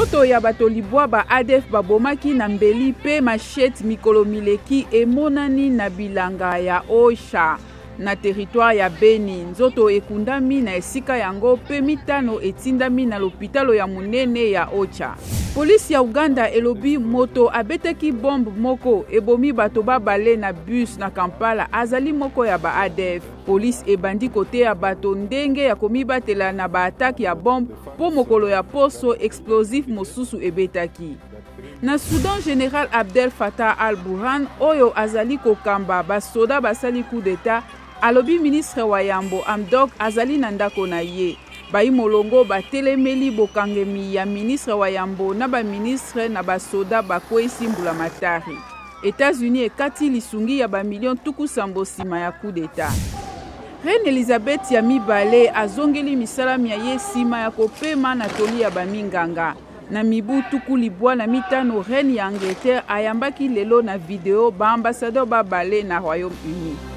Nzoto ya bato libwa ba ADF babomaki na mbeli mpe machette mikolo mileki emonani na bilanga ya Oisha na territoire ya Beni. Nzoto ekundami na esika yango mpe mitano etindami na lopitalo ya monene ya Ocha. Polisi ya Uganda elobi moto abetaki bombe moko ebomi bato babale na bus na Kampala azali moko ya ba ADF. Polisi ebandi koteya bato ndenge ya komibatela na ba attaque ya bombe mpo mokolo ya poso explosif mosusu ebetaki. Na Soudan, General Abdel Fattah al-Burhan oyo azali kokamba basoda basali coup d'etat alobi ministre wa yambo Hamdok azali na ndako na ye. Bayi molongo batelemeli bokangemi ya ministre wa yambo na ba ministre na basoda bakweyisi mbulamatari. Etats-Unis ekati lisungi ya ba millions 70 nsima ya coup d'etat. Reine Elizabeth ya mibale azongeli misala mya ye nsima ya kopema na toli ya baminganga. Na mibu 95, reine ya Angleterre ayambaki lelo na video ba ambassadeur babale na Royaume-Uni.